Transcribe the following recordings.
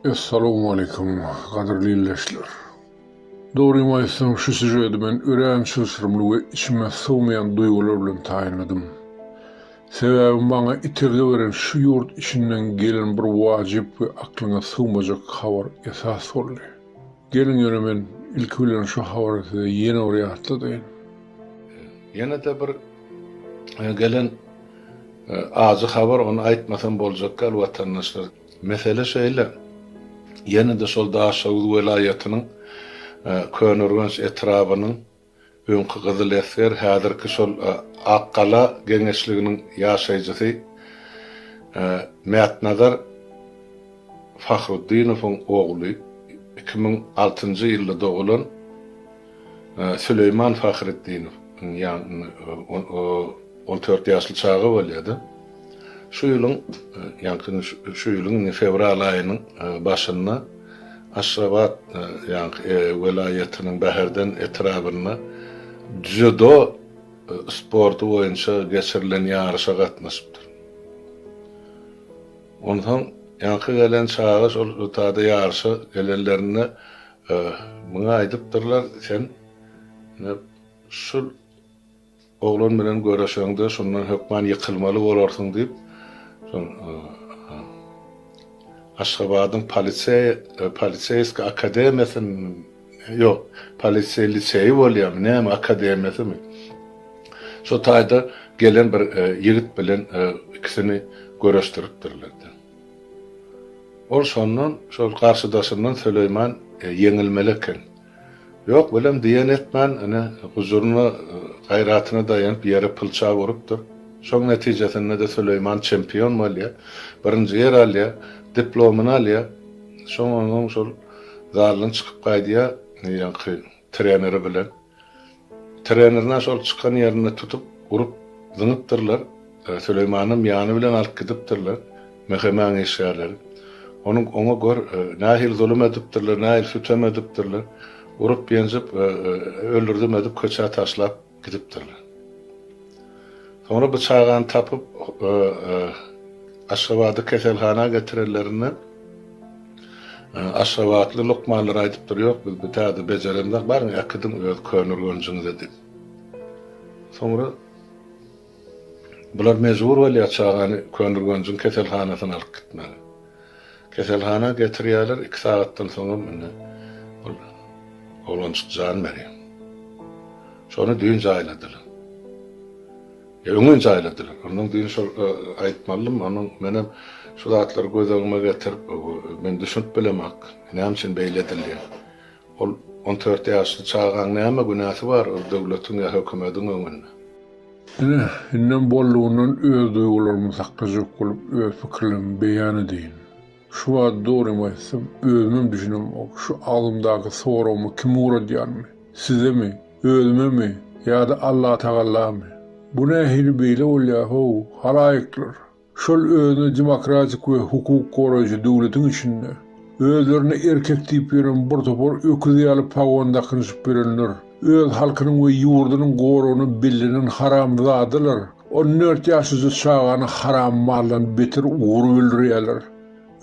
Essalawmaleýkum, gadyrly ildeşler! Dogrymy aýtsam, şu sýužeti men örän çylşyrymly we içime sygmaýan duýgular bilen taýynladym. Sebäbi maňa itergi beren şu ýurt içinden gelen bir wajyp we aklyňa sygmajak habar esas boldy. Geliň ýöne men ilki bilen şu habary size ýene bir ýatladaýyn. Ýene-de bir gelen ajy habar, ony aýtmasam boljak däl watandaşlar. Mesele şeýle, ýene-de şol Daşoguz welaýatynyň Köneürgenç etrabynyň öňki Gyzyl esger, häzirki şol Akgala geňeşliginiň ýaşaýjysy Mätnazar Fahruddinowyň ogly, 2006-njy ýylda dogulan Süleýman Fahretdinow, ýagny 14 ýaşly çaga bolýar-da. Şu ýylyň, ýaňky şu ýylyň indi fewral aýynyň başynda Aşgabat, ýaňky welaýatynyň Bäherden etrabynda dzýudo sporty boýunça geçirilen ýaryşa gatnaşypdyr. Onsoň ýaňky gelen çaga şol tada ýaryşa gelenlerinde muňa aýdypdyrlar, sen ine şul Oglan bilen göreşeňde şondan hökman ýykylmaly bolarsyň diýip, şol Aşgabadyň poliseý poliseýskiý akademiýasyny ýok, poliseý liseýi bolýarmy, näme akademiýasymy? Şo taýda gelen bir ýigit bilen ikisini göreşdiripdirler-de. Ol şondan, şol garşydaşyndan Süleýman ýeňilmeli eken. Ýok, welem diýen etmän, ine, gujuryna, gaýratyna daýanyp ýere pylçap urupdyr. Şoň netijesinde-de Süleýman çempion bolýar. Birinji ýer alýar, diplomyny alýar. Şoň onsoň şol zaldan çykyp gaýdýar, ýaňky treneri bilen. Trenerini şol çykan ýerinde tutup, urup, zyňypdyrlar. Süleýmanam ýany bilen alyp gidipdirler, MHM-niň işgärleri. Onuň oňa gör, nähili zulum edipdirler, nähili sütem edipdirler. Urup-ýenjip, öldürdim edip köçä taşlap gidipdirler. Soňra bu çagany tapyp, Aşgabada keselhana getirenlerinde aşgabatly lukmanlar aýdypdyr, Ýok, biz bu täze bejeremzok, baryň äkidiň öz Köneürgenjiňize diýip. Soňra Bular mejbur bolýar çagany Köneürgenjiň keselhanasyna alyp gitmäge. Keselhana getirýärler, iki sagatdan soňam indi ol oglanjyk jan berýär. Şony düýn jaýladylar. Ýa öňňin jaýladylar. Ondan düýn şol aýtmalydym, onuň menem şu zatlary göz öňüme getirip, men düşünip bilemok, näme üçin beýle edilýär. Ol on dört ýaşly çagaň näme günäsi bar ol döwletiň ýa hökümediň öňünde? Ine, indem boldugyndan öz duýgularymy saklajak bolup öz pikirlerimi beýan edeýin. Şu wagt dogrymy aýtsam, özümem düşünemok, şu agzymdaky soragymy kime ugradýanymy? Sizemi? Özümemi? Ýa-da Allatagallamy? Bu nähili beýle bolýar, how, halaýyklar? Şol özüne demokratik we hukuk goraýjy döwletiň içinde, özlerine erkek diýip ýören bir topar öküz ýaly pagon dakynyşyp ýörenler, öz halkynyň we ýurdunyň goragyna bellenen haramzadalar 14 ýaşlyja çagany haram maldan beter urup öldürýärler.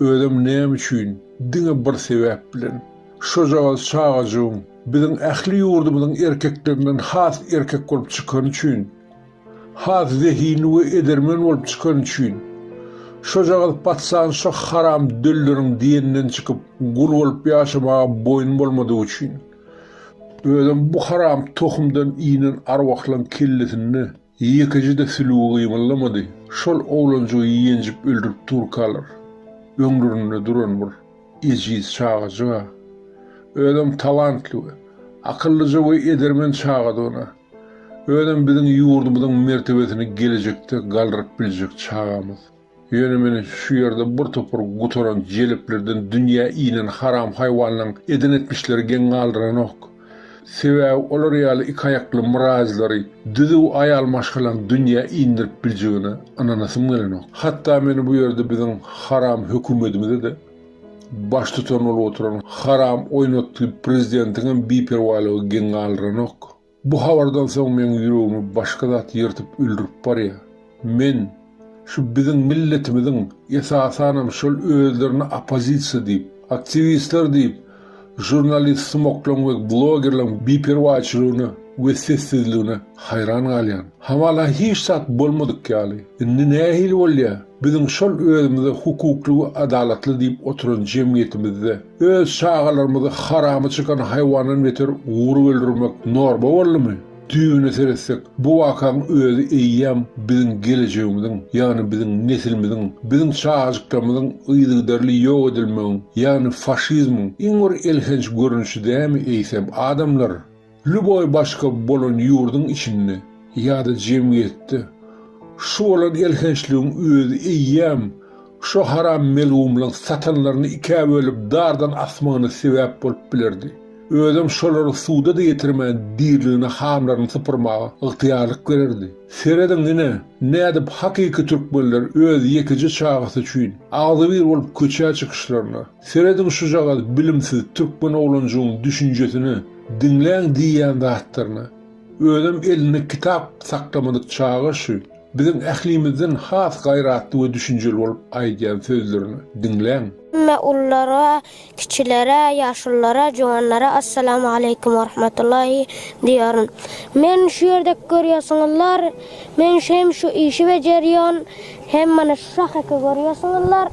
Özem näme üçin? Diňe bir sebäp bilen. Şojagaz çagajygyň biziň ähli ýurdumyzyň erkeklerinden has erkek bolup çykany üçin. Has zehinli we edermen bolup çykany üçin, şojagaz patyşany şo haram dölleriň diýeninden çykyp, gul bolup ýaşamaga boýun bolmadygy üçin, özem bu haram tohumdan inen arwahlaň kellesinde ýekeje-de sülügi gymyldamady, şol oglanjygy ýenjip öldürip durkalar, öňlerinde duran bir ejiz çagajyga, özem talantly we akyllyja we edermen çagadygyna, Özem biziň ýurdumyzyň mertebesini gelejekde galdyryp biljek çagamyz. Ýöne meni şu ýerde bir topar gutaran jeleplerden dünýä inen haram haýwanlaň eden etmişleri geň galdyranok. Sebäbi olar ýaly iki aýakly myrazlary düzüw aýal maşgalaň dünýä indirip biljegine ynanasym gelenok. Hatda meni bu ýerde biziň haram höküwmedimize-de baştutan bolup oturan haram oýnatgy prezidentiňem biperwaýlygy geň galdyranok. Bu habardan soň meň ýüregimi başga zat ýyrtyp öldürip barýar. Men, şu biziň milletimiziň, esasanam şol özlerine oppozisiýa diýip. Aktiwistler diýip, žurnalist sumaklaryň we blogerleriň biperwaýçylygyna we sessizligine haýran galýan. Hamala hiç zat bolmadyk ýaly. Indi nähili bolýa, biziň şol özümize hukukly we adalatly diýip oturan jemgyýetimizde öz çagalarymyzy haramy çykan haýwandan beter urup öldürmek norma boldumy? Düýbüne seretsek, bu wakaň özi eýýäm biziň gelejegimiziň, ýagny biziň neslimiziň, biziň çagajyklarymyzyň yzygiderli ýok edilmegiň, ýagny faşizmiň iň bir elhenç görnüşi dämi eýsem, adamlar? Lýuboý başga bolan ýurduň içinde ýa-da jemgyýetde şu bolan elhençligiň özi eýýäm şo haram melgumlaň satanlaryny ikä bölüp dardan asmagyna sebäp bolup bilerdi. Özem şolary suda-da ýetirmän diriligine hamlaryny sypyrmaga ygtyýarlyk bererdi. Serediň ine, nädip hakyky türkmenler öz ýekeje çagasy üçin agzybir bolup köçä çykyşlaryna. Serediň şujagaz bilimsiz türkmen oglanjygyň düşünjesine, diňläň diýýän zatlaryna. Özem elinde kitap saklamadyk çaga şu. Biziň ählimizden has gaýratly we düşünjeli bolup aýdýan sözlerini diňläň. Hemme ululara, kiçilere, ýaşululara, juwanlara Assalamu aleýkum we rahmetullahi diýýärin. Men şu ýerde görýärsiňizler, men şu hem şu işi bejerýän, hem mana şu şahyky görýärsiňizler,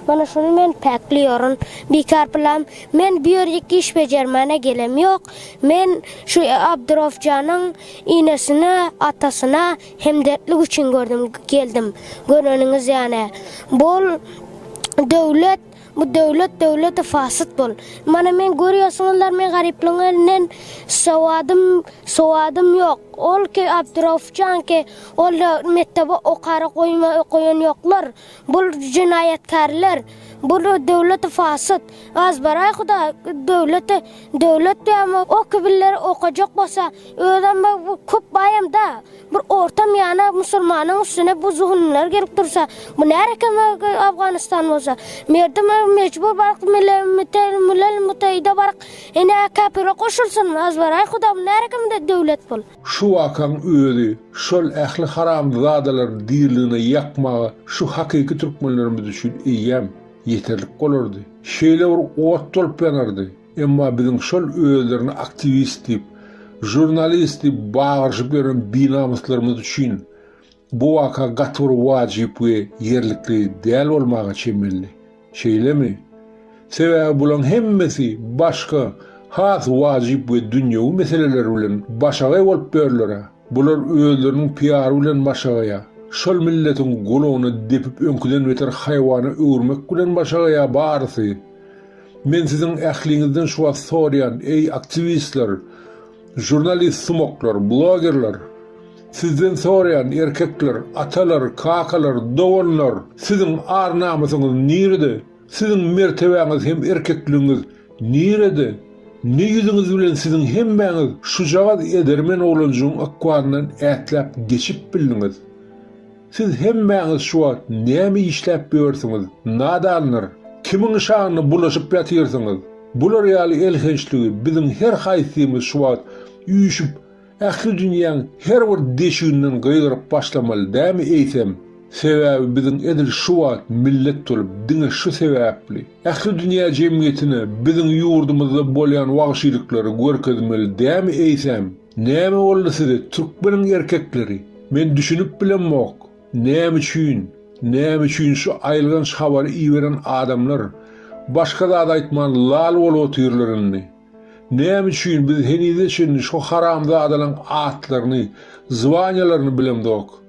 mana şuny men päkleýärin. Bikar pylam, men bu ýerlik iş bejermäne gelem ýok. Men şu Abdurofjanyň inesine, atasyna Hemdertlik üçin gördüm geldim. Göreniňiz ýane. Bol döwlet bu döwlet döwleti fasyt bol. Mana men görýärsiňizler men garyplygyň elinden sowadym sowadym ýok. Ol ki Abduraufjan ki ol mekdebe okara goýma goýan ýoklar. Bul jenaýatkärler. Bul döwleti fasyt. Azbaraý huda döwleti döwlet diýýärmi o kibiller okajak bolsa özem köp baýam da. Bir orta miýana musulmanyň üstüne bu zuhunlar gelip dursa, bu närekem Afganistan bolsa, merdim mejbur baryk milel mutaida baryk ene käpire goşulsyn, azbaraý huda bu närekem döwlet bul. Şu wakaň özi şol ähli haramzadalary diriligine ýakmaga şu hakyky türkmenlerimiz üçin eýýäm ýeterlik bolardy. Şeýle bir ot bolup ýanardy. Emma biziň şol özlerini aktiwist diýip, žurnalist diýip bagyryşyp ýören binamyslarymyz üçin bu waka gaty bir wajyp we ýerlikli däl bolmaga çemeli. Şeýlemi? Sebäbi bulaň hemmesi başga, has wajyp we dünýewi meseleler bilen başagaý bolup ýörler-ä. Bular özleriniň piary bilen başagaýa. Şol milletiň gulagyna depip öňküden beter haýwana öwürmek bilen başagaýa barysy. Men siziň ähliňizden şu wagt soraýan, eý, aktiwistler, žurnalist sumaklar, blogerler! Sizden soraýan, erkekler, atalar, kakalar, doganlar, siziň ar-namysyňyz nirede? Siziň mertebäňiz hem erkekligiňiz nirede? Ne ýüzüňiz bilen siziň hemmäňiz şujagaz edermen oglanjygyň ykbalyndan ätläp geçip bildiňiz? Siz hemmäňiz şu wagt näme işläp ýörsüňiz, nadanlar? Kimiň şanyna bulaşyp ýatyrsyňyz? Bular ýaly elhençligi biziň her haýsymyz şu wagt üýşüp, ähli dünýäň her bir deşiginden gygyryp başlamaly dämi eýsem? Sebäbi biziň edil şu wagt millet bolup diňe şu sebäpli, ähli dünýä jemgyýetine biziň ýurdumyzda bolýan wagşylyklary görkezmeli dämi eýsem? Näme boldy size türkmeniň erkekleri? Men düşünip bilemok, näme üçin, näme üçin şu aýylganç habary iberen adamlar başga zat aýtman lal bolup otyrlar indi? Näme üçin biz henize çenli şu haramzadalaň atlaryny, zwaniýalaryny bilemzok?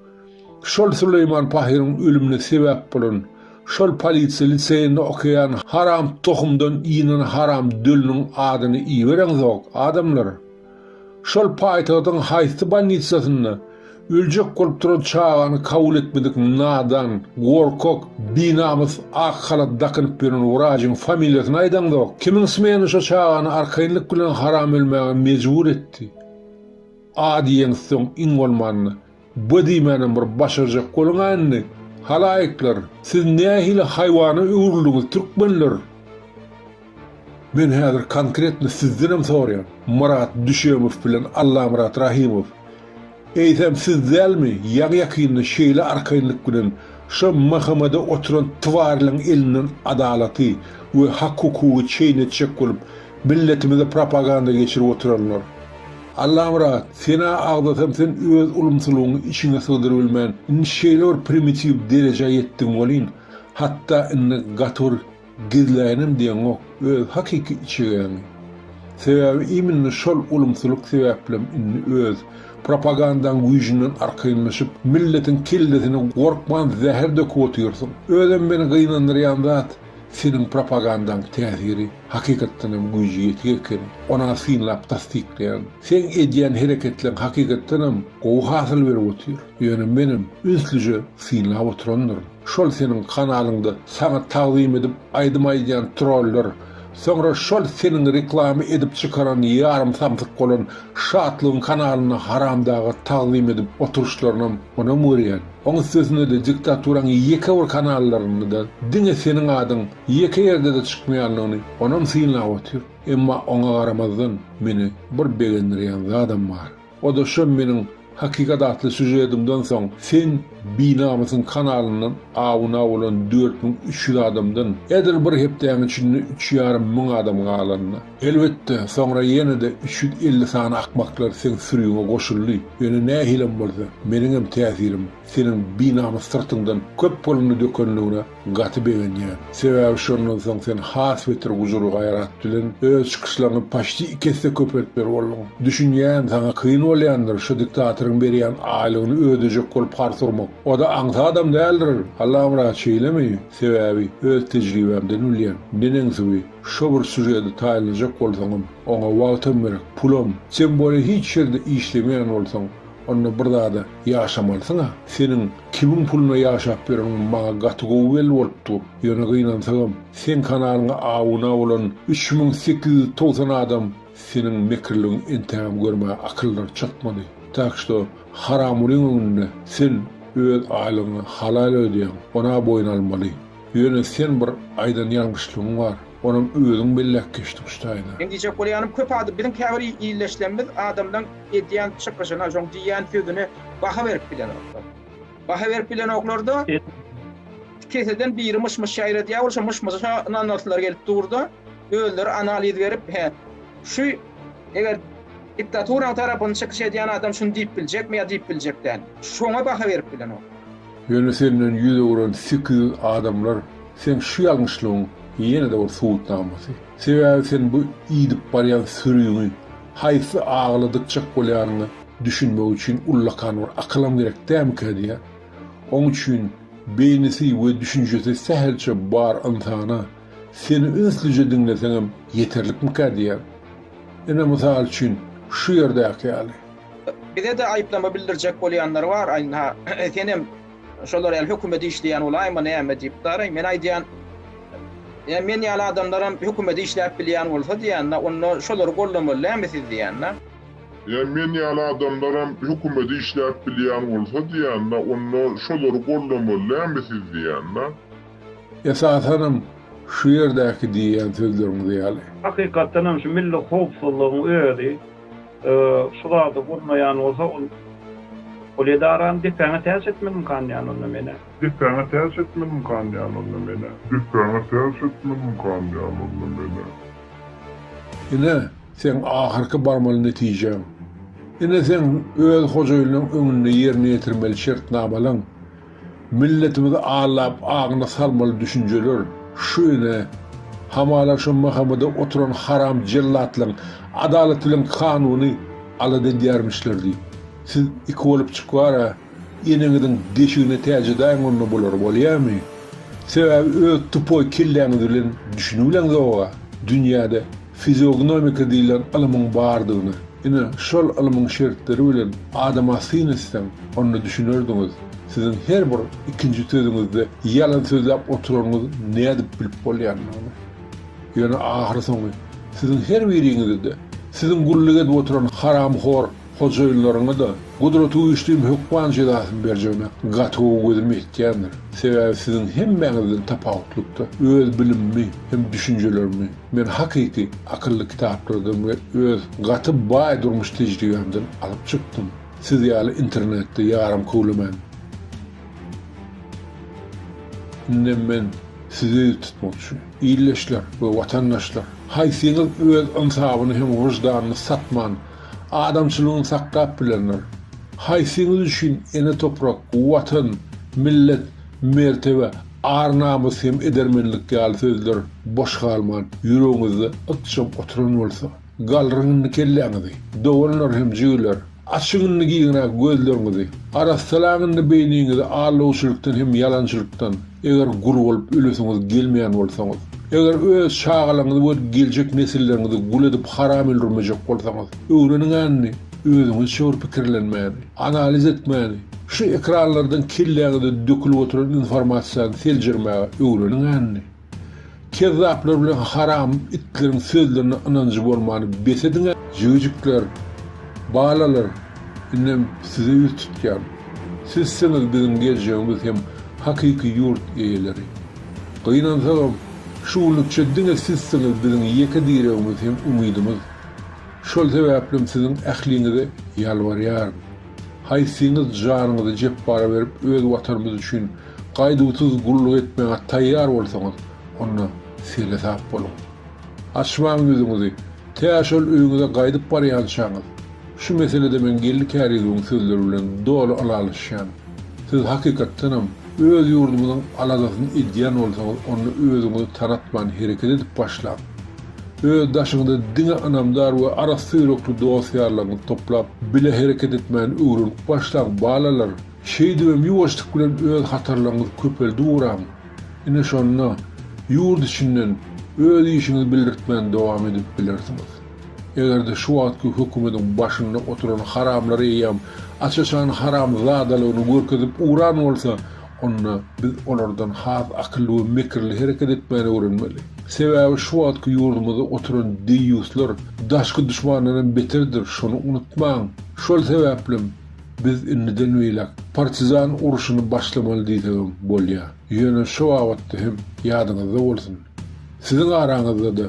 Şol Süleýman pahyryň ölümine sebäp bolan, şol polisiýa liseýinde okaýan haram tohumdan inen haram dölüniň adyny ibereňzok, adamlar? Şol paýtagtyň haýsy bolnitsasynda öljek bolup duran çagany kabul etmedik nadan, gorkak, binamys ak halat dakynyp ýören wrajyň familiýasyny aýdaňzok? Kimiň smeny şo çagany arkaýynlyk bilen haram ölmäge mejbur etdi? A diýeňizsoň iň bolmanda B diýmänem bir başarjak boluň-a indi, halaýyklar! Siz nähili haýwana öwrüldiňiz türkmenler? Men häzir konkretno sizdenem soraýan, Myrat Düşemow bilen Allamyrat Rahymow. Eýsem siz dälmi ýaňy-ýakynda şeýle arkaýynlyk bilen şo MHM-de oturan twarlaň elinden adalaty we hak-hukugy çeýnetjek bolup milletimize propaganda geçirip oturanlar? Allamyrat, sen-ä agzasam sen öz ulumsylygyňy içiňe sygdyrybilmän indi şeýle bir primitiw derejä ýetdiň welin, hatda indi gaty bir Gizläýinem diýeňok öz hakyky içegäňi. Sebäbi iminno şol ulumsylyk sebäplem indi öz propagandaň güýjünden arkaýynlaşyp milletiň kellesine gorkman zäher döküp otyrsyň. Özem meni gynandyrýan zat seniň propagandaň täsiri hakykatdanam güýji ýetik ekeni. Ona synlap tassyklaýan. Seň edýän hereketleň hakykatdanam gowy hasyl berip otyr. Ýöne menem ünslije synlap oturandyryn. Şol seniň kanalyňda saňa tagzym edip aýdym aýdýan troller, soňra şol seniň reklama edip çykaran ýarym samsyk bolan Şatlygyň kanalynda haramdaga tagzym edip oturyşlarynam onam görýän. Oň üstesine-de diktaturaň ýeke bir kanallarynda-da diňe seniň adyň ýeke ýerde-de çykmaýanlygyny onam synlap otyr. Emma oňa garamazdan meni bir begendirýän zadam bar. O-da şo meniň Hakykat atly sýužetimden soň sen binamysyň kanalyndan abuna bolan 4300 adamdan edil bir hepdäň içinde üç ýarym müň adam galanda. Elbetde, soňra ýene-de 350 sany akmaklar seň sürüňe goşuldy, ýöne nähilem bolsa, meniňem täsirim seniň binamys syrtyňdan köp puluny dökenligine Gaty begenýän. Sebäbi şondan soň sen has beter gujur-gaýrat bilen öz çykyşlaryňy paçti iki esse köpeltmeli bolduň. Düşünýän, saňa kyn bolýandyr şu diktatoryň berýän aýlygyny ödejek bolup hars urmak. O-da aňsadam däldir, Allamyrat şeýlemi? Sebäbi öz tejribämden bilýän, neneňsi bu, şo bir sýužeti taýynlajak bolsaňam, oňa wagtam gerek, pulam. Tem bolýa hiç ýerde işlemeýän bolsaň, onda bir zada ýaşamalysyň-a. Seniň Kimiň puluna ýaşap ýöreniň maňa gaty gowy belli bolup dur. Ýöne gynansagam, seň kanalyňa abuna bolan 3890 adam seniň mekirligiňi entägem görmäge akyllary çatmady. Tak şto, haramgulyň öňünde sen öz aýlygyňy halal ödeýäň, ona boýun almaly. Ýöne sen bir aýdan ýalňyşlygyň bar, onam özüň belläp geçdiň şu taýda. Meň diýjek bolýanym köp adam biziň käbir ildeşlerimiz adamlaň edýän çykyşyna şoň diýýän sözüne baha berip bilenoklar. Baha berip bilenoklarda keseden biri myş-myş ýaýradýar bol şo myş-myşa ynanasylary gelip durda özleri analiz berip he şu eger diktaturaň tarapyny çykyş edýän adam şuny diýip biljekmi ýa diýip biljek däl. Şoňa baha berip bilenok. Ýöne senden ýüz öwren 800 adamlar seň şu ýalňyşlygyň ýene-de bir subutnamasy. Sebäbi sen bu idip barýan sürüňi haýsy agyla dykjak bolýanyňa düşünmek üçin ullakan bir akylam gerek dämikä diýýän. Oň üçin beýnisi we düşünjesi sähelçe bar ynsana seni ünslije diňleseňem ýeterlikmikä diýýän. Ine mysal üçin şu ýerdäki ýaly. Bize-de aýyplama bildirjek bolýanlar bar, ynha, senem şolar ýaly hökümete işleýän bolaýma näme diýip daraý. Men aýdýan, ýa men ýaly adamlaram hökümete işläp bilýän bolsa diýýän-de, onda şolary goldamaly dälmi siz diýýän-de. Ýa men ýaly adamlaram hökümete işläp bilýän bolsa diýýän-de, onda şolary goldamaly dälmi siz diýýän-de. Esasanam şu ýerdäki diýýän sözleriňiz ýaly. Hakykatdan hem şu milli howpsuzlygyň özi şu zady gurnaýan bolsa ol ol edarany depäňe täç etmelimkan diýýän onda menä. Depäňe täç etmelimkan diýýän onda menä. Depäňe täç etmelimkan diýýän onda menä. Ine, seň ahyrky barmaly netijäň. Ine seň öz hojaýynyň öňünde ýerine ýetirmeli şertnamalaň. Milletimizi aldap aňyna salmaly düşünjeler şu ine hamala şo MHM-de oturan haram jellatlaň adalat bilen kanuny alada edýärmişler diýip. Siz iki bolup çykbara eneňiziň deşigine täjedäýiň onda bular bolýamy? Sebäbi öz tupoý kelläňiz bilen düşünibileňzoga dünýäde fiziognomika diýlen ylymyň bardygyny. Ine, şol ylmyň şertleri bilen adama syn etseň, onda düşünerdiňiz, siziň her bir ikinji sözüňizde ýalan sözläp oturanyňyz nädip bilip bolýandygyny. Ýöne ahyrsoňy siziň her biriňizi-de, siziň gulluk edip oturan haramhor hojaýynlaryňy-da Gudratygüýçlim hökman jezasyny berjegine gaty gowy gözüm ýetýändir. Sebäbi siziň hemmäňizden tapawutlykda öz bilimimi hem düşünjelerimi Men hakyky akylly kitaplardan we öz gaty baý durmuş tejribämden alyp çykdym. Siz ýaly internetde ýarym köwlemän. Indem men size ýüz tutmakçy. Ildeşler we watandaşlar! Haýsyňyz öz ynsabyny hem wyždanyny satman, adamçylygyny saklap bilendir? Haýsyňyz üçin ene toprak, Watan, millet, mertebe, ar-namys hem edermenlik ýaly sözler boş galman, ýüregiňizde ykjam oturan bolsa, galdyryň indi kelläňizi, doganlar hem jigiler! Açyň indi giňräk gözleriňizi, arassalaň indi beýniňizi aldawçylykdan hem ýalançylykdan, eger gul bolup ölesiňiz gelmeýän bolsaňyz. Eger öz çagalaryňyzy we geljek nesilleriňizi gul edip haram öldürmejek bolsaňyz, öwreniň-ä indi özüňizçe bir pikirlenmäni, analiz etmäni, şu ekranlardan kelläňize dökülip oturan informasiýany seljermäge öwreniň-ä indi. Kezzaplar bilen haram itleriň sözlerine ynanjy bolmany bes ediňä. Jigijikler, balalar, indem size ýüz tutýan. Sizsiňiz biziň geljegimiz hem hakyky ýurt eýeleri. Gynansagam, şu günlükçe diňe sizsiňiz biziň ýeke diregimiz hem umydymyz. Şol sebäplem siziň ähliňize ýalbarýaryn. Haýsyňyz janyňyzy Jepbara berip öz watanymyz üçin gaýduwsyz gulluk etmäge taýýar bolsaňyz, onda seresap boluň. Açmaň ýüzüňizi, tä şol öýüňize gaýdyp barýançaňyz. Şu meselede men Geldi Kärizowyň sözleri bilen doly ylalaşýan. Siz hakykatdanam öz ýurdumyzyň aladasyny edýän bolsaňyz, onda özüňizi tanatman hereket edip başlaň. Öz daşyňyzda diňe ynamdar we arassa ýürekli dost-ýarlaryňyzy toplap, bile hereket etmäni öwrenip başlaň, balalar! Şeýdibem ýuwaşlyk bilen öz hatarlaryňyzy köpeldip ugraň. Ine şonda, ýurt içinden öz işiňizi bildirtmän dowam edip bilersiňiz. Eger-de şu wagtky hökümediň başynda oturan haramlar eýýäm aç-açan haramzadalygyny görkezip ugran bolsa, onda biz olardan has akylly we mekirli hereket etmäni öwrenmeli. Sebäbi şu wagtky ýurdumyzda oturan deýýuslar daşky duşmandanam beterdir, şony unutmaň. Şol sebäplem biz indiden beýläk partizan urşuny başlamaly diýsegem bolýar. Ýöne şu babatda hem ýadyňyzda bolsun, siziň araňyzda-da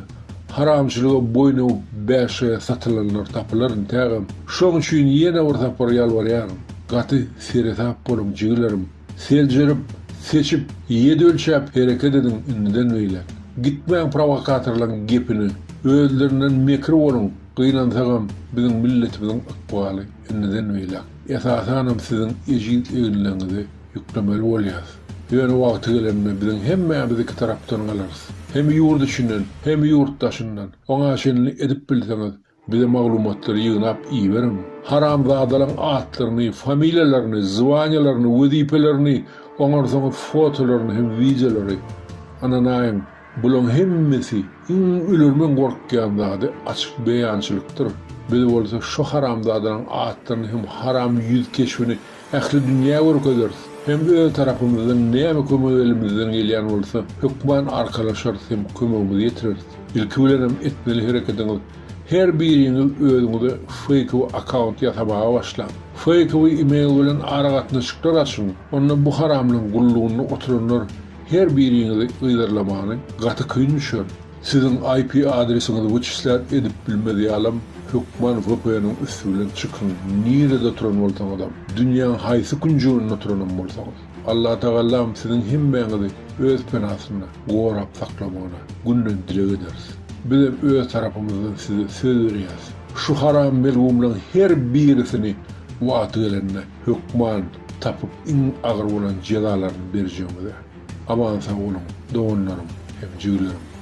haramçylyga boýun egip bäşe satylanlar tapylar intägem. Şoň üçin ýene bir sapar ýalbarýaryn, gaty seresap boluň jigilerim. Seljerip, seçip, ýedi ölçäp hereket ediň indiden beýläk. Gitmäň prowokatorlaryň gepine, özlerinden mekir boluň, gynansagam biziň milletimiziň ykbaly indiden beýläk, esasanam siziň ejiz eginleriňize ýüklemeli bolýas. Ýöne wagty gelende biziň hemmämiz iki tarapdan galarys. Hem ýurt içinden, hem ýurt daşyndan. Oňa çenli edip bilseňiz, bize maglumatlary ýygnap iberiň. Haramzadalaň atlaryny, familiýalaryny, zwaniýalaryny, wezipelerini, oňarsaňyz fotolaryny hem wideolary. Ynanaýyň, bulaň hemmesi iň ölermen gorkýan zady açyk beýançylykdyr. Biz bolsa şo haramzadalaň atlaryny hem haram ýüz keşbini Ähli dünýä görkezeris. Hem öz tarapymyzdan näme kömek elimizden gelýän bolsa, hökman arkalaşarys hem kömegimizi ýetireris. Ilki bilenem etmeli hereketiňiz, her biriňiz özüňize feýkowy akkaunt ýasamaga başlaň. Feýkowy email bilen aragatnaşyklar açyň, onda bu haramlyň gullugynda oturanlar her biriňizi yzarlamany gaty kyn düşer. Siziň IP adresiňizi wyçislät edip bilmez ýalam hökman VPN-iň üsti bilen çykyň nirede oturan bolsaňyzam, dünýäň haýsy künjeginde oturanam bolsaňyz. Allatagalam siziň hemmäňizi öz penasynda gorap saklamagyna günden dileg ederis. Bizem öz tarapymyzdan size söz berýäs, şu haram melgumlaň her birisini wagty gelende hökman tapyp iň agyr bolan jezalaryny berjegimize. Aman sag boluň doganlarym hem jigilerim.